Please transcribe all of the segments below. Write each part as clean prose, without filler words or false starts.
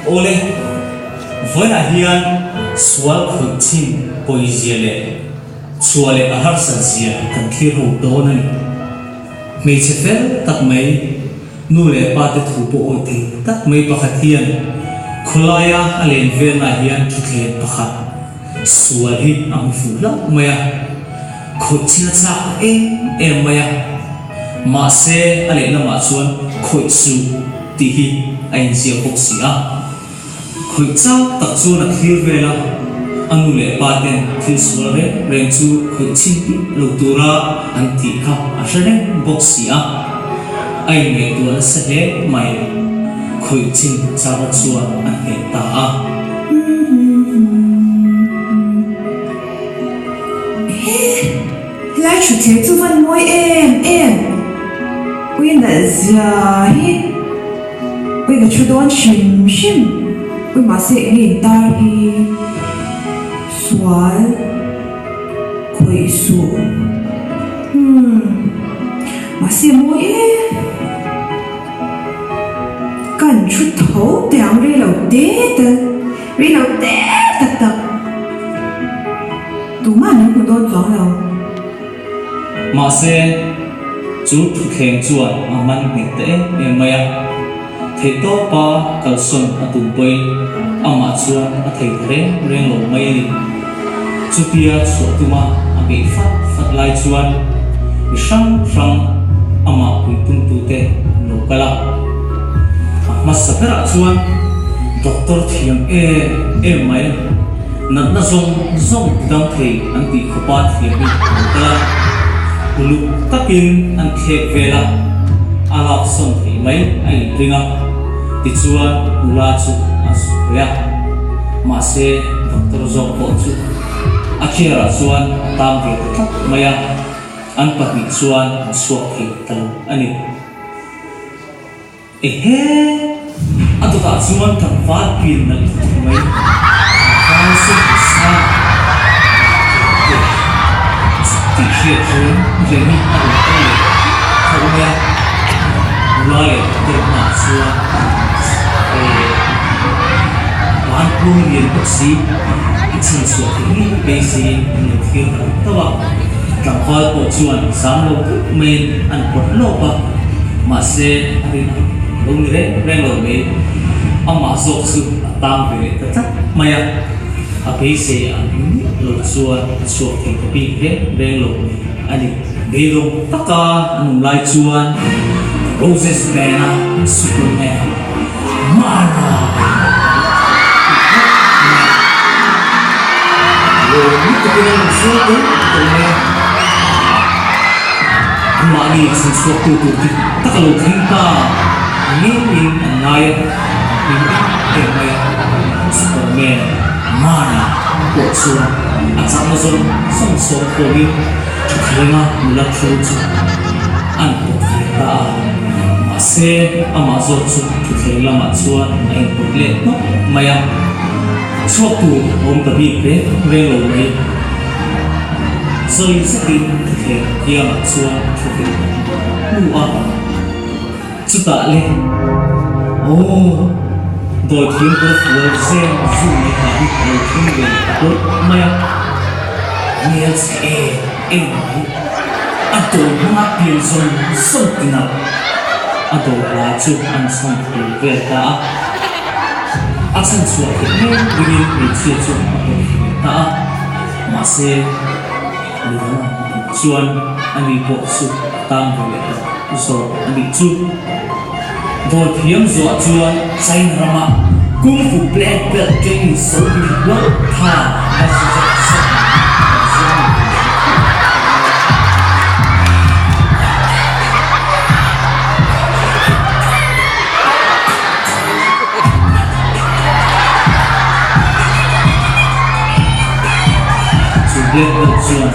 Awle, vawiinah hian sual khawih chin pawizia leh chhuah leh a harsat zia kan thlir ho dawn a ni. Hmeichhe fel tak mai, nu leh pa te thu pawh awi thei tak mai pakhat hian khawlaia a len velnaah hian thutthleng pakhat sual hi a hmu fuh hlauh mai a, khawih chin a chak ta em em mai a. Mahse, a lehlamah chuan khawih suh tih hi a inziak bawk si a. Khawih chak tak chuan a thlir vel a, a nu leh pa ten thil sual reng reng chu khawih chhin tih lo tura an tih kha a hre reng bawk si a. A inngaihtuah nasa hle mai. Khawih chin chakna chuan a hneh ta a. He! Helai thutthleng chu van mawi em em, ui nalh zia hi, ui ka thu dawn hrim hrim, ui mahse enge in tar hi sual khawih suh, umm mahse mawi em, kan thu tho teh ang rei lo te tal, rei lo te tak tak. Tumah min hmu dawn chuang lo. Mahse, chu thutthleng chuan a man nghet ta em em mai a. Theihtawpa kalsawn a tum pawhin amah chuan a thei ta reng reng lo mai a ni. Chutia chhuah tuma a beih fat fat lai chuan mi hrang hrang amah puitumtute an lo kal a. A hmasa berah chuan doctor thiam em em mai. Natna zawng zawng ti dang thei an tih khawpa thiam hi an lo kal a, uluk takin an thlek vel a, a lak sawn theih mai a inring a, tichuan nula chu a sawi a. Mahse, doctor zawk pawh chu a chair ah chuan a tang ve ta tlat mai a, an pahnih chuan an chhuak thei ta lo a ni. Ehe! A dawtah chuan tlangval pian nalh lutuk mai, tlangval sawmhnih sang te tih hriat reng reng hi a rawn kal leh tho mai a. Nula leh doctor hmaah chuan eh ban tluang lian bawk si a chhan chhuah theih ngei beiseiin an lo thlir ta reuh tauh a. Tlangval pawh chuan zam lo deuh maiin an pawt lawp a. Mahse, a rin ang lo ni reng reng lo mai. Amah zawk chu a tang ve leh ta tlat mai a, a beisei ang miah lo chuan a chhuak thei ta bik reng reng lo mai a ni. Beidawng taka an awm lai chuan Roses Band-a Superman Mara lawm lutukin a rawn hruai tawh tawh mai a. Anmahni chhunchhuaktu tur dik tak a lo thleng ta ngeiin an ngai a, an hlim em em mai a. Superman Mana pawh chuan a chakna zawng zawng sawm khawmin thutthlenga nula thu chu an pawt ve ta a. Mahse, amah zawk chu thutthleng lamah chuan a inpawt leh hnawk mai a. Chhuak tur a awm ta bik reng reng lo mai. Zawi zetin thuthleng kiangah chuan thu ve ta hnu a. Chutah le, Aw, dawi thiam kawr fual zeng zu mai kha hi a lo thleng ve leh ta hlawlh mai a. Hmel chhe em em mai. A dawi hmanga pian zawng zawng tinah a dawi hla chu an chham phul vel ta a. A chhan chhuah theih ngei ringin hmeichhia chu a pawm thei leh ta a, mahse midang ang hmuh chuan ani pawh chu a tang ve leh ta zawk a nih chu. Dawi thiam zuah chuan China rama Kung Fu Black Belt training so hi hlawh tha a zu zet zet mai a zuam lo tur hre theuh theuh mai a. Chu Black Belt chuan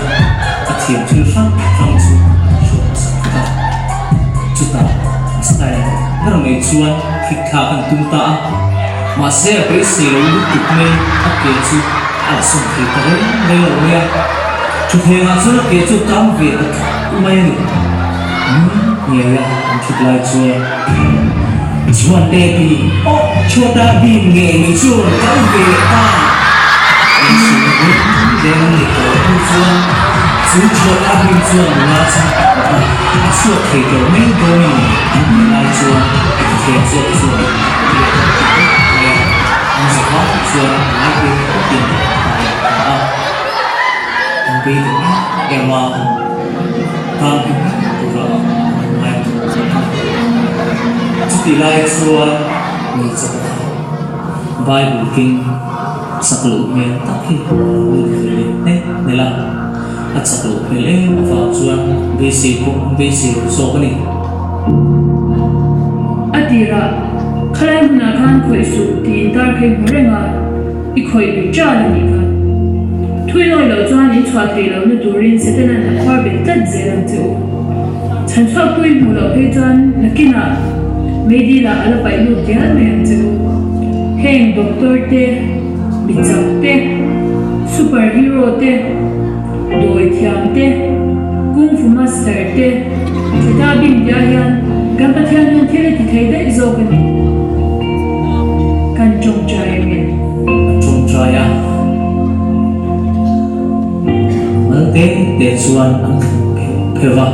a thiam thil hrang hrang chu a ti hruai hmasa phawt a, chutah a style ber mai chuan thik thlak an tum ta a, mahse a beisei lo lutuk mai a ke chu a la sawm thei ta reng reng lo mai a, thutthlengah chuan a ke chu a tang ve ta tlat mai a ni. Umm ngei a an thut lai chuan. Chuan Debbie oh chhuata bim ngei mai chu rawn kal ve ta. Beiseina bul leng an nei tawh hnu chuan chu chhuata bim chuan nula chu a pawt a, a chhuak thei tawh mai dawn a ni an tih lai chuan thuthleng zawk chuan a ti leh ta bawk mai a, an zavai chuan ngai te bawkin an leh ta a. An beidawng em em a, tan hnu mai tura an ngai a ni. Chutih lai chuan hmeichhe pakhat Bible keng chak loh hmel tak hi a lo lut ve leh hneh hnelh a, a chak loh hmel em avang chuan beisei pawh an beisei lo zawk a ni. A tirah, Khalai hmunah khan khawih suh tiin tar kha i hmu reng a. I khawih lui ṭal a nih kha. Thui nawi loh chuan in chhuah theih lohna turin Setanan a khuar bet tlat zel ang che u. Chhan chhuak pui hmuh loh phei chuan nakinah Meidila a la paih lut dial mai ang che u. Heng doctor te, mi chak te, super hero te, dawi thiam te, kung fu master te, cheta bim tia hian kan Pathian hian thil a ti thei daih zawk a ni. Kan tawngtai a nge? A tawngtai a, mal te te chuan an thluk pheuh pheuh va.